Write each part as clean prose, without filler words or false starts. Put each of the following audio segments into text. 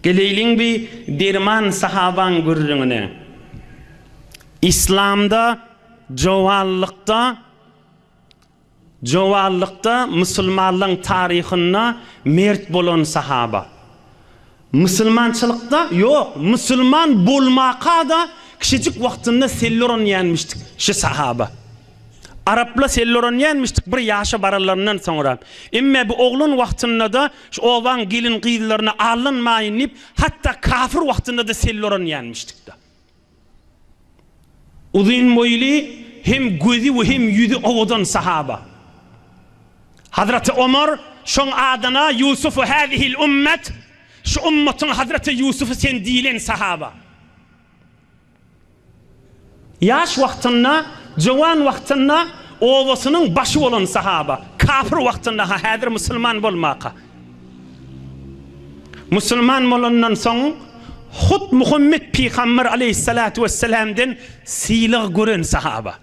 Geleýliň bi derman sahabaň gürrüňine. Yslamda jowallykda jowallykda musulmanlaň taryhynda mert bolan sahaba. Musulmançylykda ýok, musulman bolmaka-da kişijik wagtynda selle oranýanmyşdyk şi sahaba. Arapla selle oranýanmyşdyk bir ýaşa baranlaryndan soňra. Emme bu oglan wagtynda-da şu obaň gelin-gyzlaryna aldanmaýyn diýip, hatda kafir wagtynda-da selle oranýanmyşdyk-da. Uzyn boýly, hem gözi we hem ýüzi owadan sahaba. Hazreti Omar şoň adyna Ýusufu hazihil ummet, şu ummatyň Hazreti Ýusufu sen diýlen sahaba. Ýaş wagtynda, jowan wagtynda obasynyň başy bolan sahaba. Kafir wagtynda ha häzir musulman bolmaka. Musulman bolandan soň hut Muhammet pygamber aleýhissalatu wessalamden sylag gören sahaba.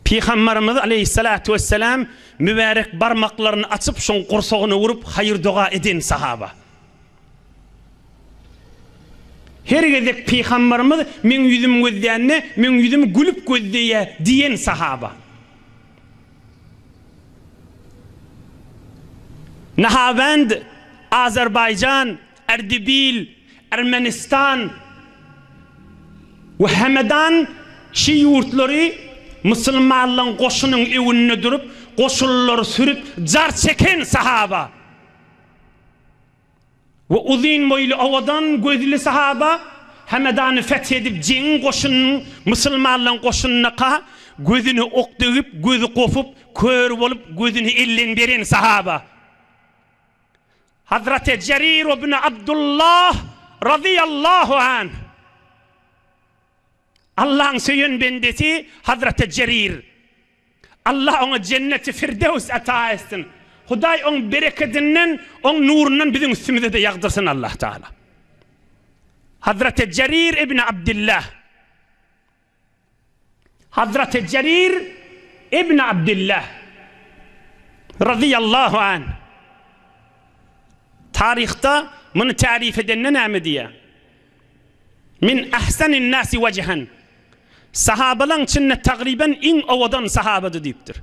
Pygamberimiz aleýhissalatu wessalam mübärek barmaklaryny açyp şoň gursagyna urup haýyr-doga eden sahaba. Her gezek pygamberimiz meň ýüzüm gözlände meň ýüzümi gülüp gözleýä diýen sahaba. Nahawend, Azerbaýjan, Erdebil, Ermenistan we Hemedan şi ýurtlary musulmanlaň goşunyň öňünde durup, goşunlary sürüp jar çeken sahaba. We uzyn boýly owadan gözli sahaba Hemedany feth edip jeňiň goşunynyň musulmanlaryň goşunyndaka gözüne ok degip gözi gopup kör bolup gözüni elden beren sahaba Hazreti Jerir ibn Abdullah razyýallahu anh Allaň söýen bendesi Hazreti Jerir. Allah oňa jenneti Firdöws ata etsin. Hudaý oň berekedinden, oň nurundan biziň üstümize-de ýagdyrsyn Allah Taala. Hazreti Jerir ibn Abdillah. Hazreti Jerir ibn Abdillah razyýallahu anh. Taryhda muny tärif edende näme diýýär? Min ahsenin nasi wejhen. Sahabalaň içinde tagryban iň owadan sahabady diýipdir.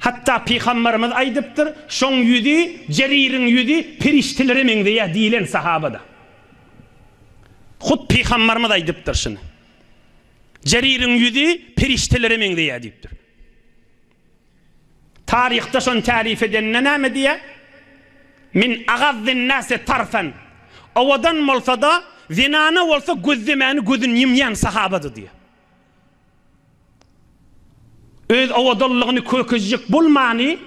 Hatda pygamberimiz aýdypdyr, şoň ýüzi, Jeririň ýüzi perişdelere meňzeýär diýlen sahabada. Hut pygamberimiz aýdypdyr şuny. Jeririň ýüzi perişdelere meňzeýär diýipdir. Taryhda şony tärif edende näme diýýär? Min agazzin-nasi tarfan. Owadan bolsa-da, zenana bolsa gözlemäni gözüni ýumýan sahabady diýýär. Öz owadanlygyny kökezjek bolmany,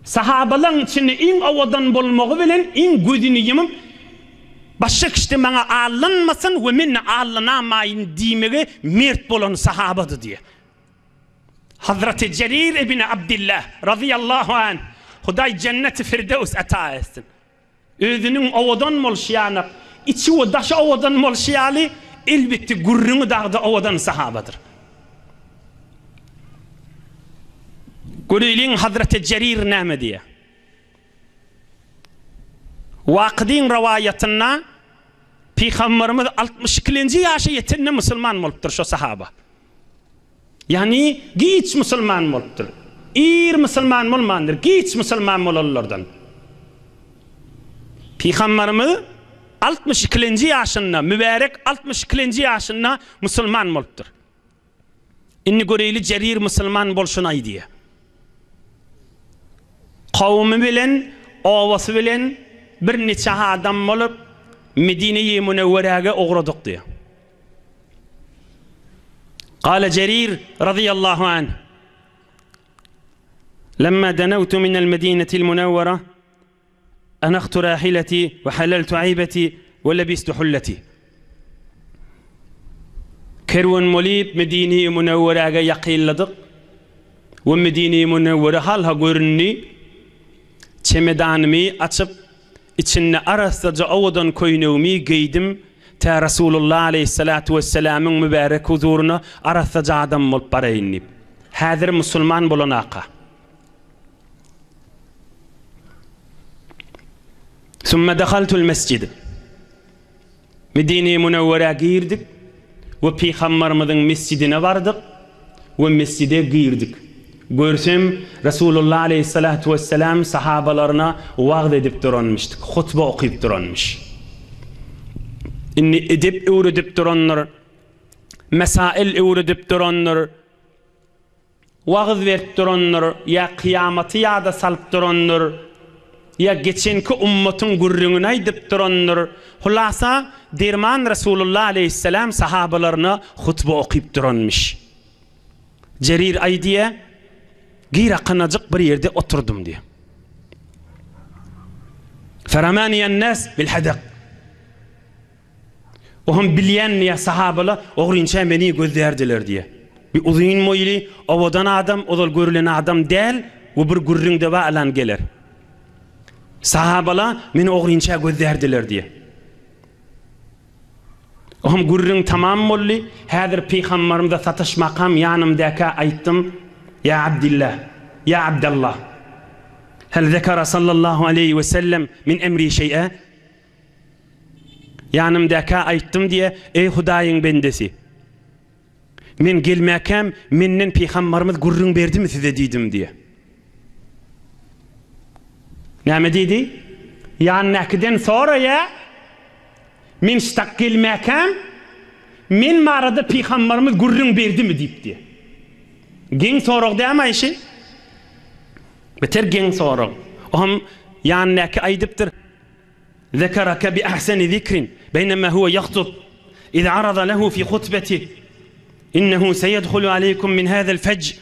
sahabalaryň içinde iň owadan bolmagy bilen iň gözüni ýumup, başga kişide maňa aldanmasyn we men-de aldanamaýyn diýmege mert bolan sahabady diýýär. Hazreti Jerir ibn Abdillah razyýallahu anh, Hudaý jenneti Firdews ata etsin. Özüniň owadan bolşy ýanak, içi we daşy owadan bolşy ýaly, elbetde gürrüňi dagda owadan sahabadyr. Göreýliň Hazreti Jerir näme diýýär? Wakydyň rowaýatynda Pygamberimiz 62-nji ýaşa ýetende musulman bolupdyr şo sahaba. Ýagny giç musulman bolupdyr. Ir musulman bolmandyr, giç musulman bolanlardan. Pygamberimiz 62-nji ýaşynda, mübärek 62-nji ýaşynda musulman bolupdyr. Indi göreýli Jerir musulman bolşuny aýdýar. Kowumy bilen, obasy bilen bir niçe adam bolup Medine-i Münewweräge ugradyk diýýär. Gale Jerir razyýallahu anh, Lemma denewtu minel Medinetil Münewwere, enahtu rahileti we halaltu aýbeti we lebistu hulleti. Kerwen bolyp Medine-i Münewweräge ýakynladyk we Medine-i Münewwere halha göründi. Çemedanymy açyp, Içinde arassaja owadan köýnegimi geýdim, tä Resulullah aleýhissalatu wessalamyň mübärek huzuryna arassaja adam bolup baraýyn diýip. Häzir musulman bolanaka. Sümme dehaltul mesjid. Medine-i Münewwerä girdik we Pygambarymyzyň mesjidine bardyk we mesjide girdik. Görsem, Resulullah aleýhissalatu wesselam sahabalaryna wagz edip duranmyşdyk, hutba okyp duranmyş. Indi edep öwredip durandyr, mesail öwredip durandyr. Wagyz berip durandyr, ýa kyýamaty ýada salyp durandyr, ýa geçenki ummatyň gürrüňini aýdyp durandyr. Hulasa, derman Resulullah aleýhissalam sahabalaryna hutba okyp duranmyş. Jerir aýdýar, Gyrakanajyk bir ýerde oturdym diýýär. Feramaniýen-nas bil-hadak. Oňam bilýän diýýär, sahabalar ogrynça meni gözlärdiler diýýär. Bir uzyn boýly, owadan adam, ozal görülen adam däl we bir gürrüňde bar alan geler. Sahabalar meni ogrynça gözlärdiler diýýär. Oňam gürrüň tamam boldy, häzir pygambarymyza sataşmakam ýanymdakä aýtdym, Ýa Abdillah, ýa Abdallah, hel zekara sallallahu aleýhi we sellem min emri şeý'e? Ýanymdakä aýtdym diýe, Eý Hudaýyň bendesi! Men gelmäkäm, menden pygambarymyz gürrüň berdimi size diýdim diýe. Näme diýdi? Ýanyndakyden soraýa, Men ştak gelmäkäm, men barada pygambarymyz gürrüň berdimi diýip diýe. Geň sorag dämi aýşy? Beter geň sorag. Oňam ýanyndaky aýdypdyr. Zekereke bi ahseni zikrin beýnema huwe ýahtub iz arada lehu fi hutbetih innehu seyedhulu aleýkum min hazel fej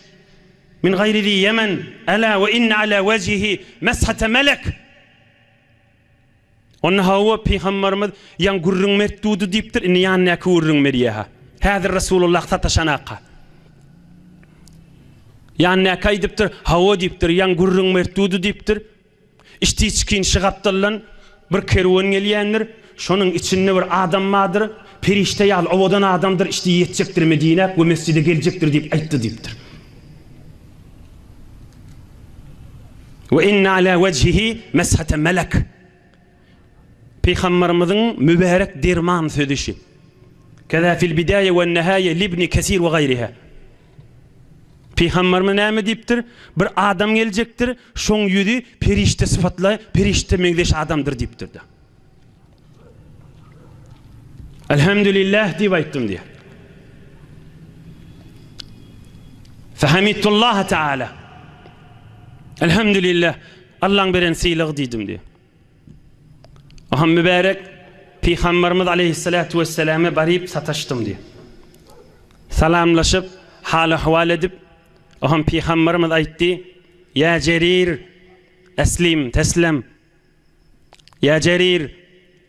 min gaýri zi ýemen ela we inne ala wejhihi meshate melek Onda hawa pygambarymyz ýaň gürrüň berip durdy diýipdir indi ýanyndaky gürrüň berýäha häzir Resulullah sataşanaka ýanyndaky aýdypdyr hawa diýipdir ýaň gürrüň berip durdy diýipdir Içdi-içgin şy gapdaldan bir kerwen gelýändir. Şonuň içinde bir adam bardyr. Perişde ýaly owadan adamdyr, içdi ýetjekdir Medinä we mesjide geljekdir diýip aýtdy diýipdir. We inne ala wejhihi meshate melek. Pygamberimiziň mübärek derman sözi şi. Keza fil bidaýe we nihaýe libni Kesir we gaýriha. Pygamberimiz näme diýipdir? Bir adam geljekdir, şoň ýüzi perişde sypatly, perişde meňzeş adamdyr diýipdir-de. Elhamdülillah diýip aýtdym diýýär. Fehamidullah Teala. Elhamdülillah. Allaň beren sylagy diýdim diýýär. Oňa mübärek Pygamberimiz aleýhissalatu wesselame baryp sataşdym diýýär. Salamlaşyp, hal-ahwal edip, oňa Pygamberimiz aýtdy, Ýa Jerir, eslim, teslem. Ýa Jerir,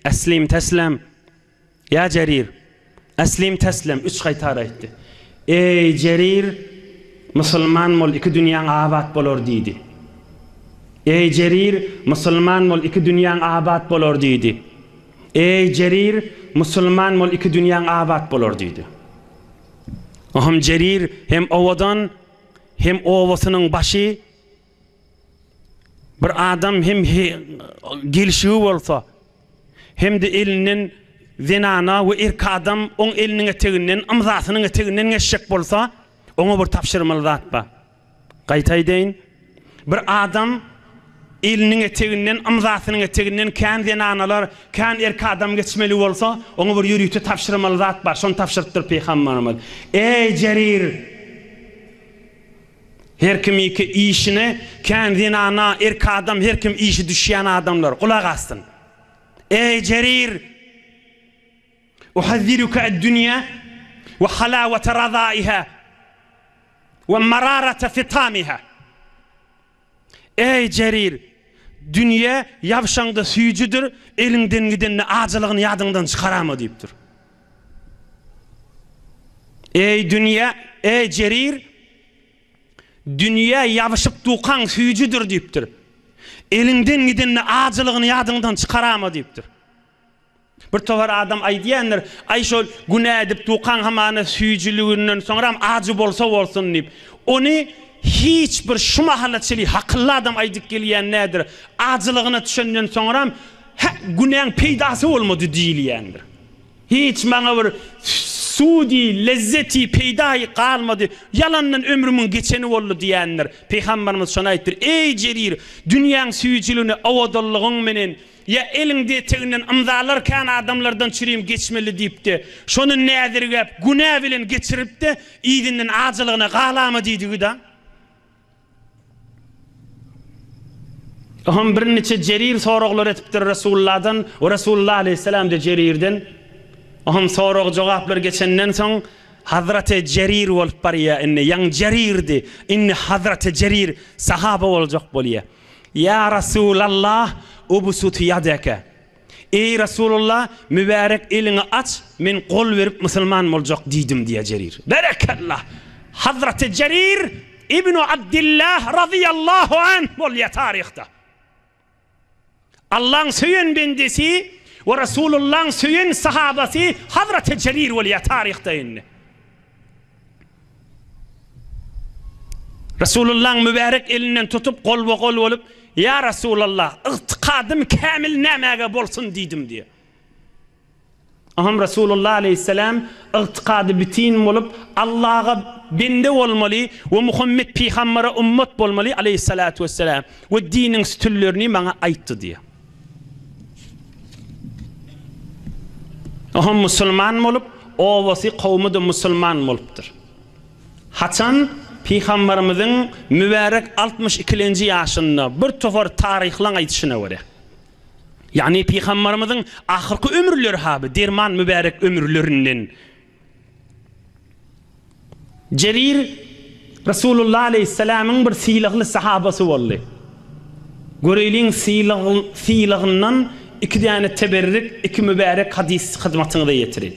eslim, teslem. Ýa Jerir, eslim teslem, üç gaýtar aýtdy. Eý, Jerir, musulman bol, iki dünýäň abat bolar diýdi. Eý, Jerir, musulman bol, iki dünýäň abat bolar diýdi. Eý, Jerir, musulman bol, iki dünýäň abat bolar diýdi. Ohm Jerir hem owadan, hem obasynyň başy, Bir adam hem gelşigi bolsa, hem-de elinden zenana we erk adam oň eliniň eteginden, ymzasynyň eteginden geçjek bolsa, oňa bir tabşyrmaly zat bar. Gaýta aýdaýyn, bir adam eliniň eteginden, ymzasynyň eteginden kän zenanalar, kän erk adam geçmeli bolsa, oňa bir ýörite tabşyrmaly zat bar. Şony tabşyrypdyr Pygamberimiz. Eý, Jerir! Her kim iki işine kän zenana erk adam her kim işi düşýän adamlar gulak assyn. Eý Jerir! Uhazziruka ed-dünýä we halawata razaiha we mararata fitamiha. Eý Jerir! Dünýe ýabşaňda süýjüdir, eliňden gidende ajylygyny ýadyňdan çykarama diýipdir. Eý dünýe, eý Jerir! Dünýä ýabyşyp dukaň süýjüdir diýipdir. Eliňden gidende ajylygyny ýadyňdan çykarama diýipdir. Bir topar adam aýdýandyr, Aý şol günä edip dukaň hamana süýjüliginden soňram ajy bolsa bolsun diýip. Ony hiç bir şu mahala çenli hakylly adam aýdyp gelýän däldir. Ajylygyna düşenden soňram, Hä! günäň peýdasy bolmady diýilýändir. Hiç maňa bir sudy, lezzeti, peýdaýy galmady, ýalandan ömrümiň geçeni boldy diýendir. Pygamberimiz şony aýtdyr, Eý, Jerir, dünýäň süýjüligini owadanlygyň menen, ýa eliňde eteginden ymzalar kän adamlardan çürim geçmeli diýipdi. Şony näzirgäp, günä bilen geçirip-de, yzyndan ajylygyna galama diýdigi-da. Oňam birniçe Jerir soraglar etipdir Resulullahdan we Resulullah aleýhissalam-da Jerirden. Oňam sorag-jogaplar geçenden soň Hazraty Jerir bolup barýar indi. Ýaňy Jerirdi, indi Hazraty Jerir sahaba boljak bolýar. Ýa Resulallah, ubsut ýadeke. Eý, Resulallah, mübärek eliňi aç, men gol berip musulman boljak diýdim diýýär Jerir. Berekellah! Hazraty Jerir ibnu Abdillah razyýallahu anh bolýar taryhda. Allaň söýen bendesi we Resulullaň söýen sahabasy Hazraty Jerir bolýar taryhda indi. Resulullaň mübärek elinden tutup golba-gol bolup, Ýa Resulallah, ygtykadym kämil nämäge bolsun diýdim diýýär. Oňam Resulullah aleýhissalam ygtykady bitin bolup, Allaha bende bolmaly we Muhammet pygambere ummat bolmaly aleýhissalatu wessalam we diniň sütünlerini maňa aýtdy diýýär. Oňam musulman bolup, obasy, kowmy-da musulman bolupdyr. Haçan Pygamberimiziň mübärek 60 ikilenji ýaşynda bir topar taryhlaň aýdyşyna görä. Ýagny Pygamberimiziň ahyrky ömürleri haby derman mübärek ömürlerinden. Jerir Resulullah aleýhissalamyň bir sylagly sahabasy boldy. Göreýliň sylag sylagyndan iki däne teberrik, iki mübärek hadys hyzmatyňyza ýetirin.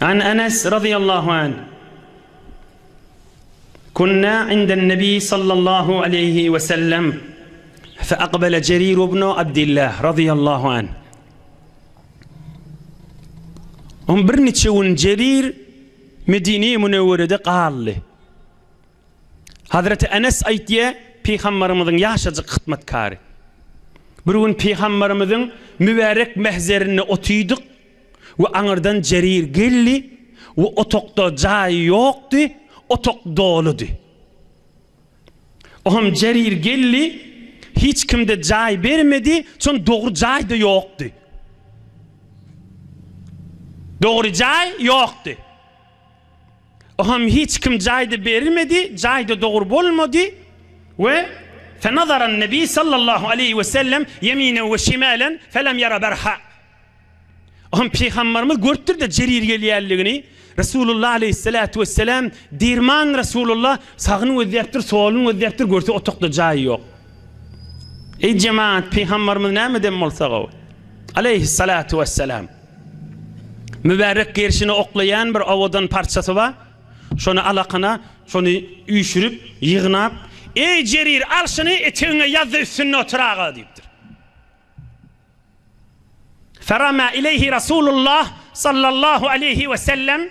An Enes razyýallahu anh, Kunna inden Nebi sallallahu aleýhi we sellem, fe akbele Jerir ibn Abdillah razyýallahu anh. On bir niçe gün Jerir Medine-i Münewwerede galdy. Hazreti Enes aýtýar, Pygambarymyzyň ýaşajyk hytmatkary. Bir gün Pygambarymyzyň mübärek mähzerinde otydyk we aňyrdan Jerir geldi we otagda jaý ýokdy, otag doludy. Oňam Jerir geldi, hiç kimde jaý bermedi, şon dogry jaý-da ýokdy. Dogry jaý ýokdy. Oňam hiç kim jaý-da berilmedi, jaý-da dogry bolmady we Fenazaran Nebi sallallahu aleýhi we sellem ýeminen we şimalen felem ýara berha. Oňam Pygamberimiz görüpdir-de Jerir gelýänligini, Resulullah aleýhissalatu wesselam derman Resulullah sagyny gözläpdir, soluny gözläpdir, görse otagda jaý ýok. Eý jemaat, Pygamberimiz nämeden bolsa gowy. Aleýhissalatu wesselam. Mübärek gerşine oklaýan bir owadan parçasy bar. Şony alakana, şony üýşürip, ýygnap, Eý Jerir, al şuny, etegiňe ýaz-da üstünde otur aga diýipdir. Ferama ileýhi Rasulullah sallallahu aleýhi we sellem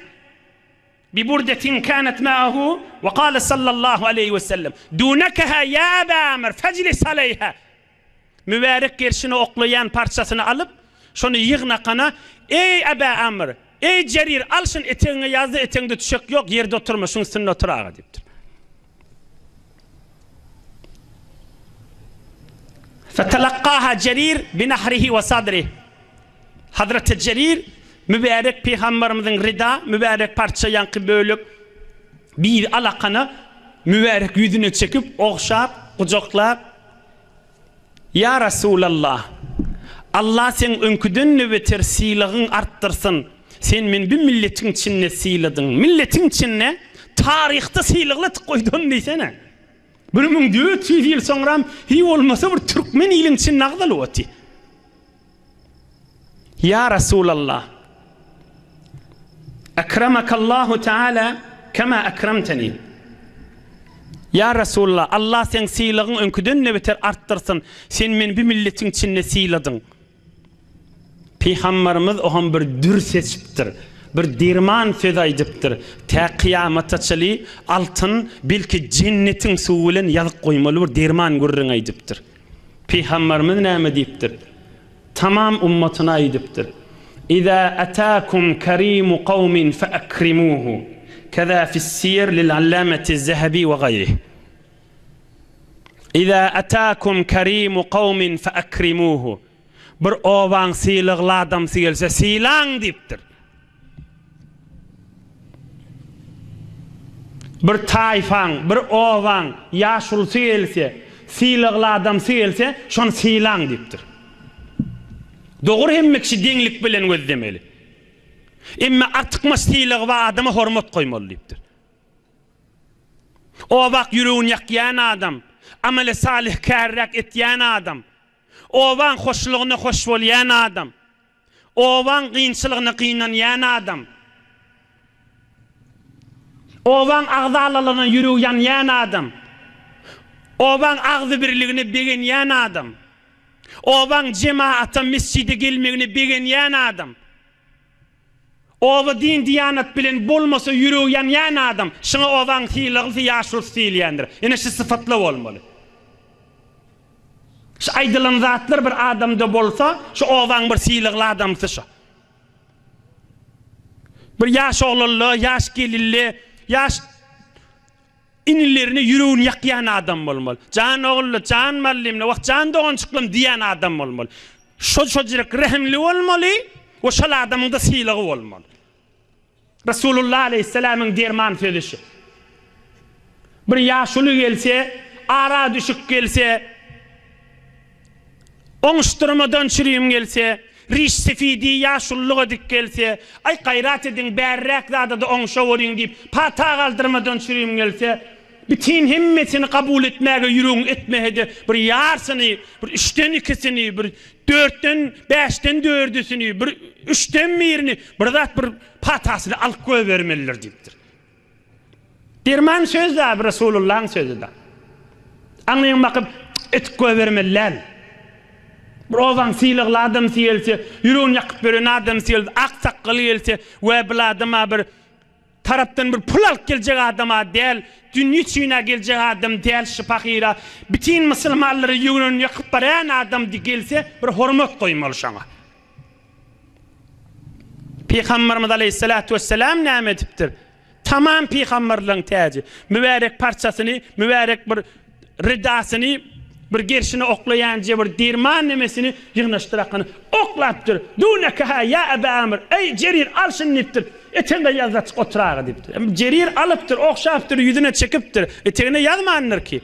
biburdetin kanat ma'ahu we kale sallallahu aleýhi we sellem dunekeha ýa Aba Amr fejlis aleýha Mübärek gerşine oklaýan parçasyny alyp, şony ýygnakana, Eý, Aba Amr! Eý, Jerir, al şuny etegiňe ýaz-da, etegiňde düşek ýok, ýerde oturma, şuň üstünde otur aga diýipdir. Fetelakkaha Jerir binahrihi we sadrih. Hazreti Jerir mübärek pygamberimiziň rida, mübärek parça ýaňky bölek bir alakana mübärek ýüzüne çekip, ogşap, gujaklap, Ýa Resulallah! Allah seň öňküden-de beter sylagyň artdyrsyn! Sen meni bu milletiň içinde syladyň. Milletiň içinde taryhda sylaglatyp goýdun diýsene. 1400 ýyl soňram hiý bolmasa bir türkmen iliň içinde agzalyp otyr. Ýa Resulallah! Akramakallahu Teala kema akramteni. Ýa Resulallah, Allah seň sylagyň öňküden-de beter artdyrsyn. Sen meni bu milletiň içinde syladyň. Pygambarymyz oňa bir dür seçipdir. Bir derman söz aýdypdyr. Tä kyýamata çyly altyn, belki jennetiň suwy bilen ýazyp goýmaly bir derman gürrüň aýdypdyr. Pygambarymyz näme diýipdir? Tamam ummatyna aýdypdyr. Iza atakum karimu kawmin fe akrimuhu. Keza fis-siýer lil-allameti Zehebi we gaýrih. Iza atakum karimu kawmin fe akrimuhu. Bir obaň sylagly adamsy gelse sylaň diýipdir. Bir taýfaň, bir obaň ýaşulusy gelse, sylagly adamsy gelse, şony sylaň diýipdir. Dogry hemme kişi deňlik bilen gözlemeli. Emma artykmaç sylagy bar adama hormat goýmaly diýipdir. Obak ýüregini ýakýan adam, ameli salyh kärräk etýän adam, obaň hoşlugyna hoş bolýan adam, Obaň kynçylygyna gynanýan adam. Obaň agzalalygyna ýüregi ýanýan adam. Obaň agzybirligine begenýän adam. Obaň jemagata mesjide gelmegine begenýän adam. Oba din-diýanat bilen bolmasa ýüregi ýanýan adam. Şuňa obaň sylaglysy, ýaşulusy diýilýändir. Ine şu sypatlar bolmaly. Şu aýdylan zatlar bir adamda bolsa, şu obaň bir sylagly adamsy şu. Bir ýaş oglanly, ýaş gelinli, ýaş inilerine ýüregini ýakýan adam bolmaly. Jan ogully, jan mallymly, wah jan doganjyklarym diýýän adam bolmaly. Şo şojrek rehimli bolmaly we şol adamyň-da sylagy bolmaly. Resulullah aleýhissalamyň derman sözi şu. Bir ýaşuly gelse, ara düşük gelse, oňuşdyrmadan çürim gelse, riş sefidi ýaşululyga dik gelse, aý gaýrat ediň bärräk zada-da oňşaweriň diýip, pata galdyrmadan çürim gelse, Bütin hemmesini kabul etmäge ýüregiň etmese-de, bir ýarsyny, bir üçden ikisini, bir dörtden, bäşden dördüsini, bir üçden birini, bir zat bir patasyny alyp goýbermelidir diýipdir. Derman söz-dä, bu Resulullahyň sözi-dä. Aňyň bakyp, etip goýbermeli däl. Bir obaň sylagly adamsy gelse, ýüregini ýakyp ýören adamsy gelse, ak sakgaly gelse we bil adama bir Tarapdan bir pul alyp geljek adam-a däl, dünýe üçin-ä geljek adam däl şu pahyra, bütin musulmanlara ýüregini ýakyp barýan adam gelse bir hormat goýmaly şoňa. Pygamberimiz aleýhissalatu wessalam näme edipdir? Tamam pygamberleň täji, mübärek parçasyny, mübärek bir Rydasyny bir gerşine oklaýanja bir derman nemesini ýygnaşdyrakyny oklapdyr. Duneke-hä, ýa Ebe Amr, eý, Jerir, al şuny diýipdir. Etegine ýazdaçyk oturaga diýipdir. Jerir alypdyr, ogşapdyr, ýüzüne çekipdir. Etegine ýazmandyr ki.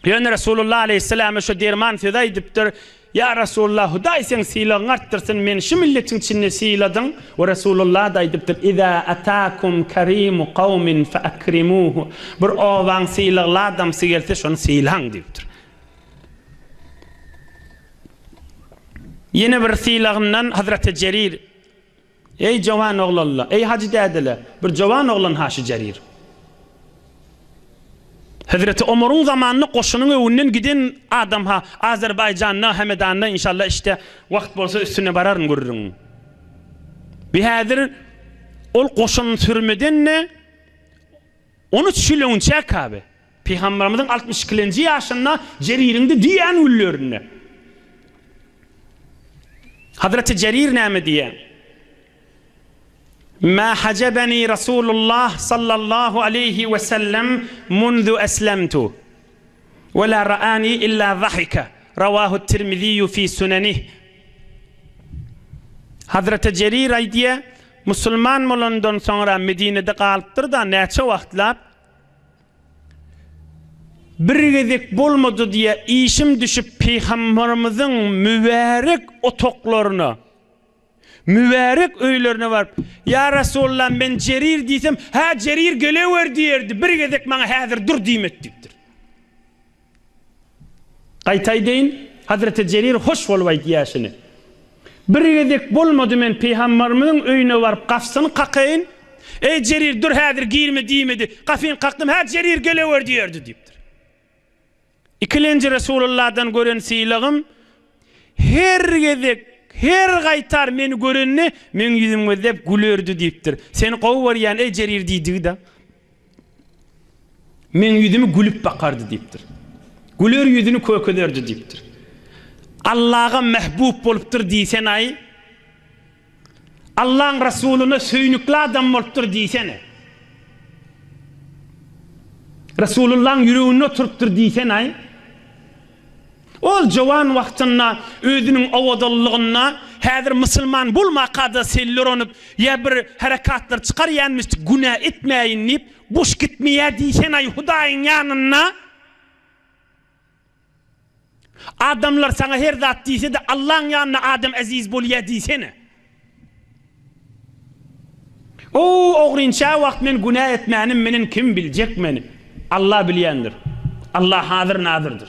Ýöne Resulullah aleýhissalama şu derman sözi aýdypdyr. Ýa Resulullah, Hudaý seň sylagyňy artdyrsyn, meni şu milletiň içinde syladyň. We Resulullah-da aýdypdyr, Iza atakum karimu kawmin fe akrimuhu. Bir obaň sylagly adamsy gelse, şony sylaň diýipdir. Ýene bir sylagyndan Hazreti Jerir Eý jowan oglanlar, eý hajy dädeler, bir jowan oglan ha şu Jerir. Hezreti Omaryň zamanynda goşunyň öňünden giden adam ha Azerbaýjanda, Hemedanda inşallah işde wagt bolsa üstüne bararyn gürrüňiň. Bi häzir ol goşun sürmeden-de 13 ýyl öňçä Kabe. Pygamberimiziň 62-lenji ýaşynda Jeririň-de diýen günlerinde. Hazreti Jerir näme diýýär? Ma hajabani Rasulullah sallallahu aleýhi we sellem munzu eslemtu we la ra'ani illa zahika. Rawahu Tirmiziýu fi sunanih. Hazreti Jerir aýdýar, musulman bolandan soňra Medinede galypdyr-da näçe wagtlap Bir gezek bolmady diýýär, işim düşüp pygamberimiziň mübärek otaklaryna, mübärek öýlerine baryp, Ýa Resulallah, men Jerir diýsem, Hä, Jerir gelewer diýerdi, bir gezek maňa häzir dur diýmedi diýipdir. Gaýta aýdaýyn, Hazreti Jerir hoş bolup aýdýar şuny. Bir gezek bolmady men pygamberimiziň öýüne baryp gapysyny kakaýyn, Eý Jerir dur häzir girme diýmedi. Gapyny kakdym, hä Jerir gelewer diýerdi diýipdir. Ikilenji Resulullahdan gören sylagym her gezek, her gaýtar meni görende meň ýüzüm gözläp gülerdi diýipdir. Seni gowy görýän eý Jerir diýdigi-de. Meň ýüzümi gülüp bakardy diýipdir. Güler ýüzüni kökezerdi diýipdir. Allaga mähbub bolupdyr diýsen-aý. Allaň Resulyna söýnükli adam bolupdyr diýsene. Resulullaň ýüreginde oturypdyr diýsen-aý. Ol jowan wagtynda özüniň owadanlygynda häzir musulman bolmaka-da seller onup ýa bir herekatlar çykarýanmyş günä etmäýin diýip boş gitmeýär diýsen-aý Hudaýyň ýanynda. Adamlar saňa her zat diýse-de Allaň ýanynda adam eziz bolýa diýsene. O ogrynça wagt men günä etmänim menen kim biljek meni? Alla bilýändir. Alla hazyr nazyrdyr.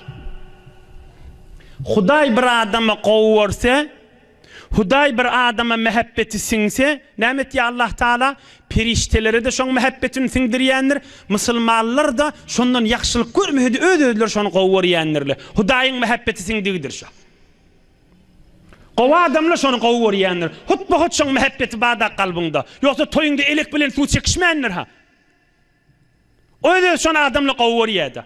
Hudaý bir adama gowy görse, Hudaý bir adama mähebbeti siňse, näme etýär Allah Taala? Perişdelere-de şoň mähebbetini siňdirýändir, musulmanlar-da şondan ýagşylyk görmese-de öz-özleri şony gowy görýändirler. Hudaýyň mähebbeti siňdigidir şo. Gowy adamlar şony gowy görýändir. Hutba-hut şoň mähebbeti bar-da kalbyňda. Ýogsa toýuňda elek bilen suw çekişmändir-ha. Öz-özi şony adamlar gowy görýär-de.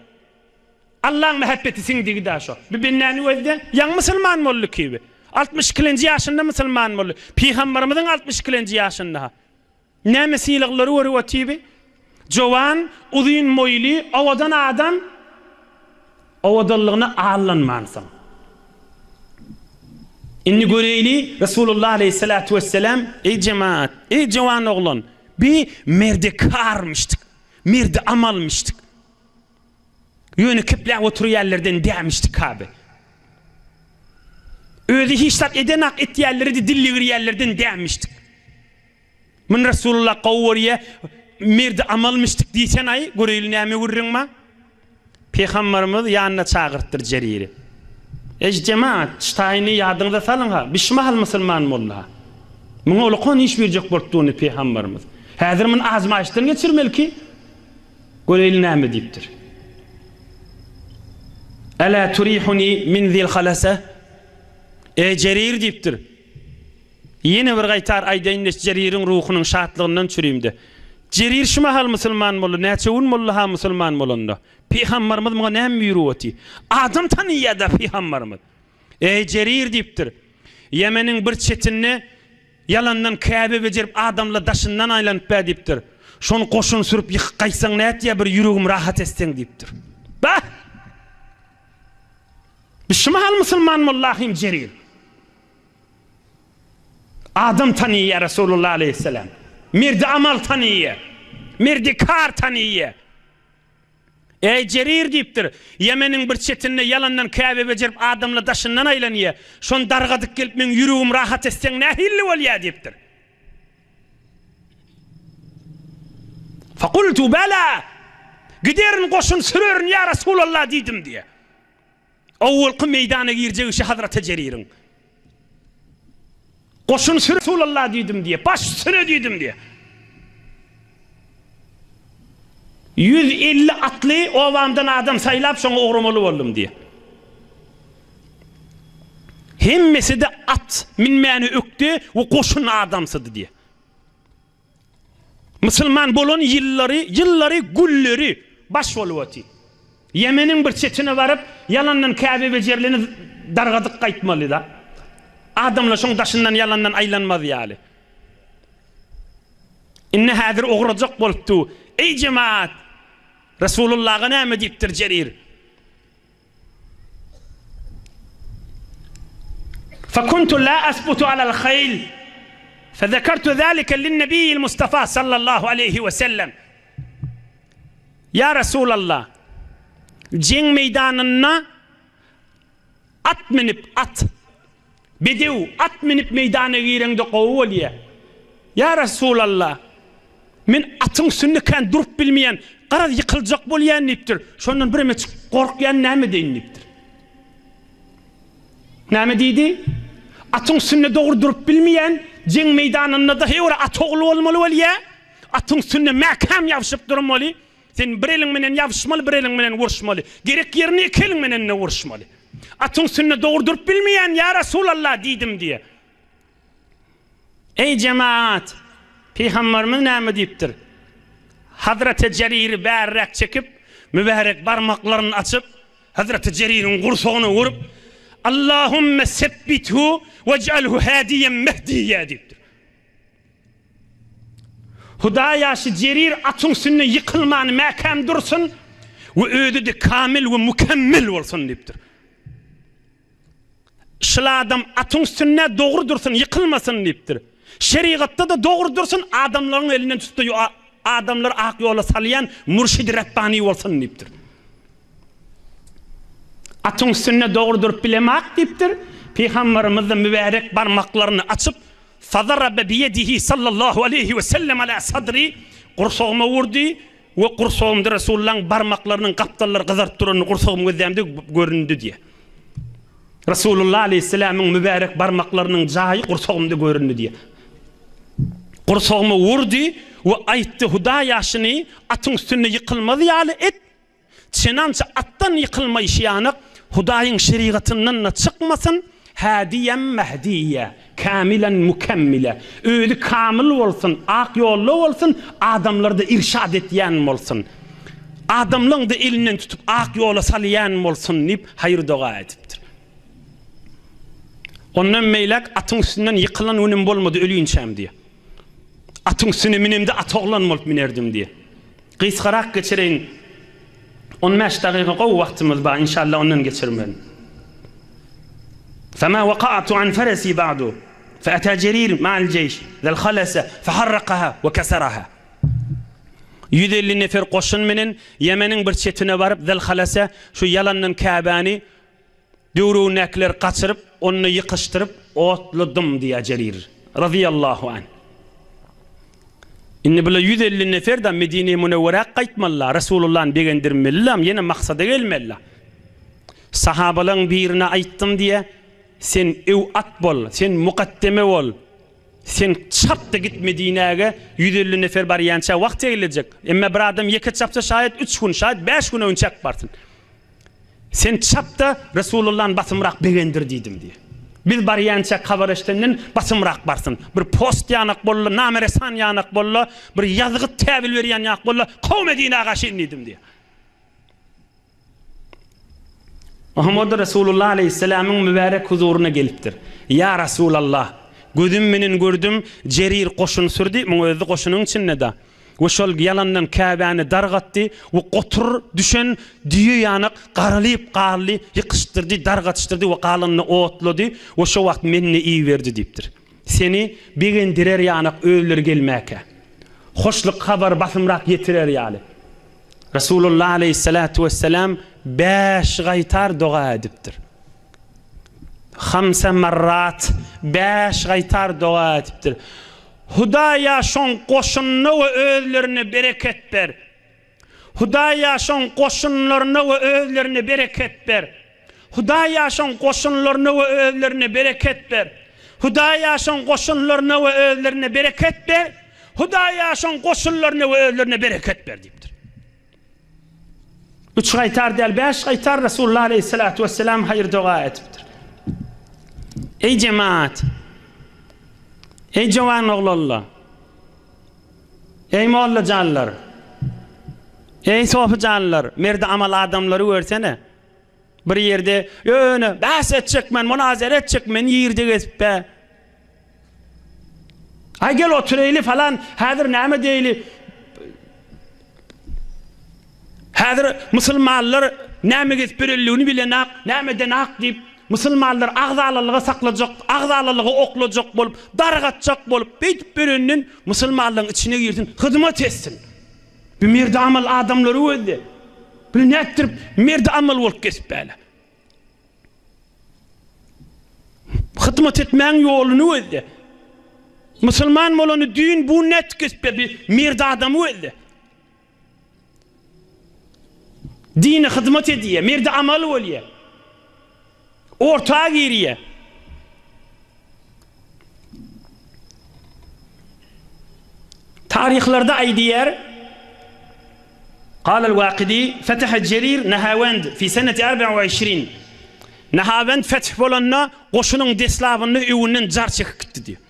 Allaň mähebbeti siňdigi-dä şo. Bu bendäni gözle, ýaňy musulman boldy kibi. Altmyş ikilenji ýaşynda musulman boldy. Pygambarymyzyň altmyş ikilenji ýaşynda-ha. Näme sylaglary görüp otyby? Jowan, uzyn moýly, owadan adam owadanlygyna aldanmansoň. Indi göreýli, Resulullah aleýhissalatu wesselam, Eý jemaat, eý jowan oglan, bi merdekarmyşdyk, merdi amalmyşdyk. Ýöne kepläp oturýanlardan dämişdik abi. Özi hiç zat edenak etýänleri-de dil ýigirýänlerden dämişdik. Mun Resulullah gowy görýä, merdi amalmyşdyk diýsen-aý, göreýli näme gürrüň bar? Pygambarymyz ýanyna çagyrtdyr Jeriri. Eý jemaat, ştaýyny ýadyňyza salyň-ha, bi şu mahal musulman boldy-ha. Muňa ulakan iş berjek bolup durny pygambarymyz. Häzir muny azmaýyşdan geçirmeli ki, göreýli näme diýipdir. Ela turihuni min zil halasa? Eý Jerir diýipdir. Ýene bir gaýtar aýdaýyn-da Jeririň ruhunyň şatlygyndan çürimde. Jerir şu mahal musulman boldy, näçe gün boldy-ha musulman bolanda. Pygambarymyz muňa näme buýrup otyr? Adam tanyýar-da pygambarymyz. Eý, Jerir diýipdir. Ýemeniň bir çetinde ýalandan Käbe bejerip adamlar daşyndan aýlanyp bä diýipdir. Şony goşun sürüp ýykyp gaýtsaň nätýä bir ýüregim rahat etseň diýipdir. Bah! Bi şu mahal musulman boldy ahym Jerir. Adam tanyýar Resulullah aleýhissalam. Merdi amal tanyýar. Merdi kar tanyýar. Eý Jerir diýipdir. Ýemeniň bir çetinde ýalandan Käbe bejerip adamlar daşyndan aýlanýar. Şony dargadyp gelip meň ýüregim rahat etseň nähilli bolýar diýipdir. Fakultu bela. Giderin goşun sürerin ýa Resulallah diýdim diýýär. Owalky meýdana girjek işi Hazraty Jeririň. Goşun sür Resulallah diýdim diýe, baş üstüne diýdim diýe. 150 atly obamdan adam saýlap şoňa ugramaly boldum diýe. Hemmesi-de at minmäne ökde we goşun adamsydy diýe. Musulman bolan ýyllary, ýyllary, günleri baş bolup otyr. Ýemeniň bir çetine baryp, ýalandan Käbe bejerileni dargadyp gaýtmaly-da. Adamlar şoň daşyndan ýalandan aýlanmaz ýaly. Indi häzir ugrajak bolup dur. Eý jemaat! Resulullaha näme diýipdir Jerir? Fekuntu la asbutu alal haýl fezekertu zalike linnebiyyil Mustafa sallallahu aleýhi we sellem. Ýa Resulallah, jeň meýdanynda at münüp, at, Bedew at münüp meýdana gireňde gowy bolýa. Ýa Resulallah, men atyň üstünde kän durup bilmeýän, garaz ýykyljak bolýan diýipdir. Şondan biremejik gorkýan näme edeýin diýipdir. Näme diýdi? Atyň üstünde dogry durup bilmeýän, jeň meýdanynda-da heý bir at ogly bolmaly bolýa. Atyň üstünde mäkäm ýabşyp durmaly. Sen bir eliň menen ýabyşmaly, bir eliň menen uruşmaly. Gerek ýerinde iki eliň menen-de uruşmaly. Atyň üstünde dogry durup bilmeýän, ýa Resulallah diýdim diýe. Eý jemaat! Pygamberimiz näme diýipdir? Hazreti Jeriri bärräk çekip, mübärek barmaklaryny açyp, Hazreti Jeririň gursagyna urup, Allahumme sebbithu wej'alhu hadiýen mehdiýýä diýipdir. Hudaýa şu Jerir atyň üstünde ýykylman mäkäm dursun we özi-de kamil we mükemmel bolsun diýipdir. Şul adam atyň üstünde dogry dursun, ýykylmasyn diýipdir. Şerigatda-da dogry dursun, adamlaryň elinden tutup-da adamlary ak ýola salýan mürşidi Rabbani bolsun diýipdir. Atyň üstünde dogry durup bilemak diýipdir. Pygamberimiz-de mübärek barmaklaryny açyp, Fadarabe biýedihi sallallahu aleýhi we sellem ala sadri, gursagyma urdy we gursagymda Resulullahyň barmaklarynyň gapdallary gyzaryp duranyny gursagym gözlämde göründi diýýär. Resulullah aleýhissalamyň mübärek barmaklarynyň jaýy gursagymda göründi diýýär. Gursagyma urdy we aýtdy, Hudaý ýaşyny atyň üstünde ýykylmaz ýaly et, Çenança atdan ýykylmaýşy ýanak, Hudaýyň şerigatyndan-da çykmasyn, Hädiýem Mehdiýe, kämilen mükemmile, özi kamyl bolsun, ak ýolda bolsun, adamlary-da irşad etýän bolsun, adamlaň-da elinden tutup ak ýola salýan bolsun diýip haýyr-doga edipdir. Ondan beýläk atyň üstünden ýykylan günüm bolmady ölinçäm diýýär. Atyň üstüne minemde at oglan bolup minerdim diýýär. Gysgarak geçireýin. On bäş dagyga gowy wagtymyz bar, inşallah ondan geçirmerin. Fema wakaatu an feresi ba'du, fe ata Jerir ma'al jeýş, zel halese, fe harrakaha we keseraha. 150 nefer goşun menen Ýemeniň bir çetine baryp zel halese şu ýalandan Käbäni Döwregindäkileri gaçyryp, ony ýykyşdyryp, otladym diýýär Jerir, razyýallahu anh. Indi bular 150 nefer-de Medine-i Münewwerä gaýtmalylar, Resulullany begendirmeliler, ýene maksada gelmeliler. Sahabalaryň birine aýtdym diýýär, Sen öw at bol, sen mukaddeme bol, sen çap-da git Medinäge, 150 nefer barýança wagt eglejek. Emma bir adam ýeke çapsa şaýat üç gün, şaýat bäş gün öňçäk barsyn. Sen çap-da, Resulullany basymrak begendir diýdim diýýär. Biz barýançak habar eşidenden basymrak barsyn. Bir post ýanak boldy, nameresan ýanak boldy, bir ýazgyt täwil berýän ýak boldy, kow Medinä gaşyn diýdim diýýär. Muhammad Resulullah aleýhissalamyň mübärek huzuryna gelipdir. Ýa Resulallah, gözüm menen gördüm, Jerir goşun sürdi, muň özi goşunyň içinde-de. We şol ýalandan Käbäni dargatdy we gotur düşen düýe ýanak garalyp galdy, ýykyşdyrdy, dargatyşdyrdy we galanyny otlady we şo wagt meni iberdi diýipdir. Seni begendirer ýanak özleri gelmäkä. Hoşluk habary basymrak ýetirer ýaly. Resulullah aleýhissalatu wessalam bäş gaýtar doga edipdir. Hamsa marrat, bäş gaýtar doga edipdir. Hudaýa şoň goşunyna we özlerine bereket ber. Hudaýa şoň goşunlaryna we özlerine bereket ber. Hudaýa şoň goşunlaryna we özlerine bereket ber. Hudaýa şoň goşunlaryna we özlerine bereket ber. Hudaýa şoň goşunlaryna we özlerine bereket ber diýipdir. Üç gaýtar däl, bäş gaýtar Resulullah aleýhissalatu wesselam haýyr-doga edipdir. Eý jemaat! Eý jowan oglanlar! Eý molla janlar! Eý sopy janlar! Merdi amal adamlary görsene. Bir ýerde ýöne bäs etjek men, munazara etjek men ýerde gezip be. Aý gel otureýli falan, häzir näme diýeli? Häzir musulmanlar näme gezip ýörenligini bilenak, nämedenak diýip, musulmanlar agzalalyga saklajak, agzalalyga oklajak bolup, dargatjak bolup, beýdip ýörenden musulmanlaryň içine girsin, hyzmat etsin. Bir merdi amal adamlary gözle. Bir nätdirip merdi amal bolup gezip bäle. Hyzmat etmäň ýoluny gözle. Musulman bolany düýn bu nätip gezip bäle, bir merdi adamy gözle. Dine hyzmat edýär, merdi amal bolýar. Orta girýär. Taryhlarda aýdýar, Galal Wakidi, Fetehe Jerir Nahawend fi seneti arba we işrin. Nahawend feth bolanda goşunyň deslabynda öňünden jar çekip gitdi diýýär.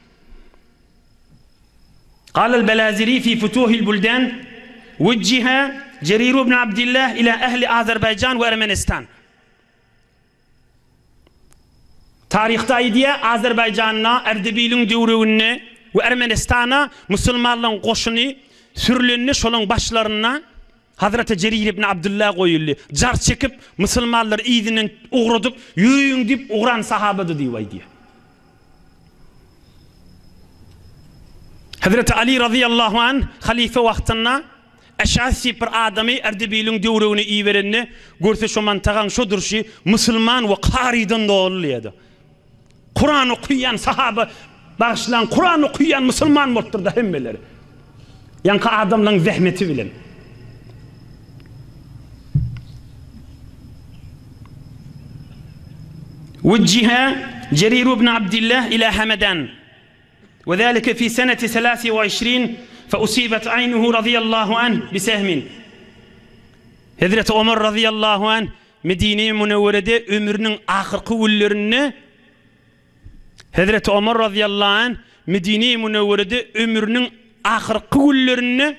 Galal Belaziri fi Futuhil Buldan, Wujjiha Jerir ibn Abdillah ila ehli Azerbaýjan we Ermenistan. Taryhda aýdýar, Azerbaýjanda, Erdebiliň döwreginde we Ermenistana musulmanlaryň goşuny sürlende şolaň başlarynda Hazreti Jerir ibn Abdylla goýuldy. Jar çekip, musulmanlary yzyndan ugradyp, ýörüň diýip ugran sahabady diýip aýdýar. Hazreti Ali razyýallahu anh halyfa wagtynda Eş'as diýip bir adamy Erdebiliň döwregine iberende, görse şo mantagaň şo durşy musulman we karydan doly diýýärdi. Kuran okaýan sahaba bagyşlaň Kuran okaýan musulman bolupdyrda hemmeleri. Ýaňky adamlaň zähmeti bilen. Wujjiha Jerir ibn Abdillah ila Hamedan. We zalike fi seneti selasi we işrin fe usibet aýnuhu razyýallahu anh bi sehmin. Hezreti Omar razyýallahu anh Medine-i Münewwerede ömrüniň ahyrky günlerinde Hezreti Omar razyýallahu anh Medine-i Münewwerede ömrüniň ahyrky günlerinde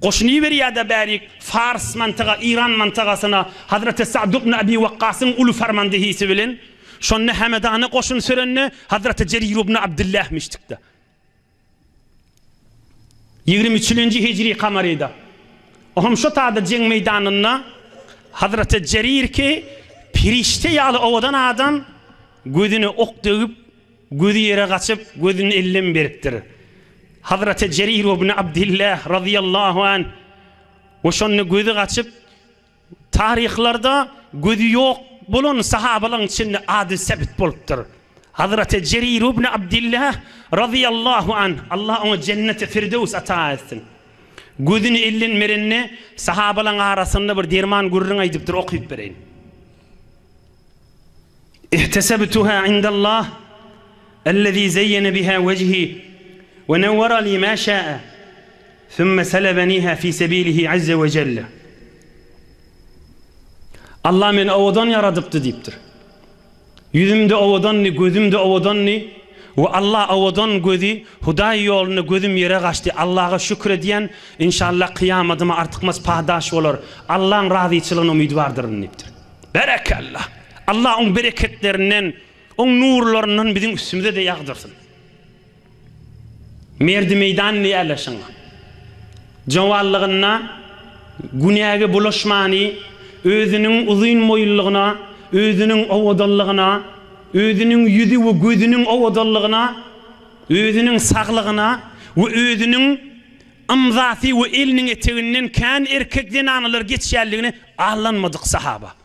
Goşun iberýär-de bärik Fars mantyga, Eýran mantagasyna Hazreti Sa'd ibn Abi Wakgasyň uly farmandehisi bilen. Şonda Hemedana goşun sürende Hazreti Jerir ibn Abdullah mişdikde. Ýigrimi üçülenji hijri kamaryda. Ohm şo tada jeň meýdanynda Hazreti Jerir ki perişde ýaly owadan adam gözüne ok degip Gözi ýere gaçyp, gözüni elden beripdir. Hazreti Jerir ibn Abdillah razyýallahu anh we şonda gözi gaçyp, taryhlarda gözi ýok bolan sahabalaryň içinde ady sebit bolupdyr. Hazreti Jerir ibn Abdillah razyýallahu anh, Allah oňa jenneti firdews ata etsin. Gözüni elden berende sahabalaryň arasynda bir derman gürrüň aýdypdyr, okyp bereýin. Ihtesebtuha indallah ellezî zeyyene biha wejhî we newwera lî mâ şâe sümme selebenîhâ fî sebîlihi azze we celle. Allah meni owadan ýaradypdy diýipdir. Ýüzüm-de owadandy, gözüm-de owadandy we Allah owadan gözi Hudaý ýolunda gözüm ýere gaçdy. Allaha şükür edýän, inşallah kyýamadyma artykmaç padaş bolar. Allaň razyçylygyna umydwardyryn diýipdir. Berekella! Allah oň bereketlerinden, oň nurlaryndan biziň üstümize-de ýagdyrsyn. Merdi meýdan diýýärler şoňa. Jowallygynda günäge bulaşmany, özüniň uzyn boýlulygyna, özüniň owadanlygyna, özüniň ýüzi we gözüniň owadanlygyna, özüniň saglygyna we özüniň ymzasy we eliniň eteginden kän erkek zenanalar geçýänligine aldanmadyk sahaba.